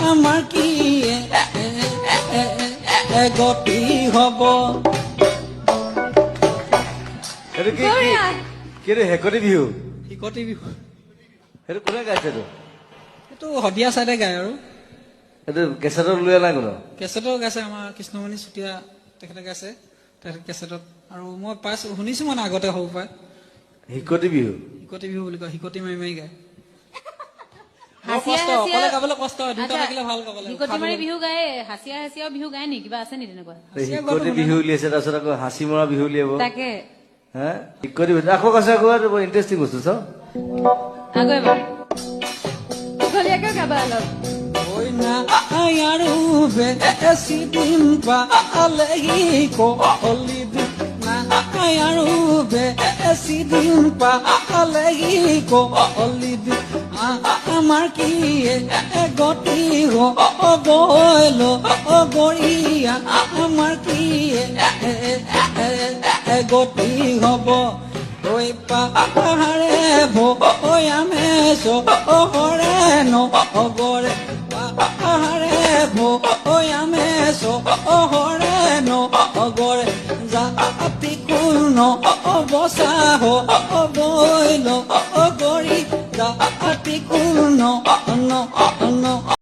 আমাৰ কি গতি হ'ব। সেইটো কি? বঢ়িয়া। কি এইটো, হেকতি বিহু? হিকটি বিহু। সেইটো কোনে গাইছে এইটো? এইটো শদিয়া চাইডে গায় আৰু। সেইটো কেছেটত উলিওৱা নাই কোনো? কেছেটো গাইছে, আমাৰ কৃষ্ণমণি চুতীয়া তেখেতে গাইছে, তেখেতে কেছেটত আৰু মই পাইছো, শুনিছো মানে আগতে সৰু পৰাই। হিকতি বিহু। হিকটি বিহু বুলি কয়, হিকটি মাৰি মাৰি গায়। বৰ হাঁচিয়া কষ্ট, হাঁচিয়া। অকলে গাবলৈ কষ্ট হয়, দুটা আচ্ছা, থাকিলে ভাল গাবলৈ। হিকটি মাৰি বিহু গায়, হাঁচিয়া হাঁচিয়াও বিহু গায় নেকি? কিবা আছে নেকি তেনেকুৱা? হাঁচিয়া গোৱাটো হিকতি শুনা বিহু উলিয়াইছে, তাৰপিছত আকৌ হাঁচি মৰা বিহু উলিয়াব। তাকে। হে, হিকতি বিহু আকৌ আছে, আকৌ এইটো বৰ ইণ্টাৰেষ্টিং বস্তু চাওঁ। আকৌ এবাৰ দীঘলীয়াকেও গাবা অলপ। ঐ নাই আৰু বেছি দিন পালেহি কলি, নাই আৰু বেছি দিন পালেহি কলি, আমাৰ কি গতি হ'ব লগৰীয়া, আমাৰ কি গতি হ'ব? ঐ পাহাৰে ভৈয়ামে চহৰে নগৰে, পাহাৰে ভৈয়ামে চহৰে নগৰে, জাতি কোন বচা হ'ব লগৰী, জাতি কোন ন ন।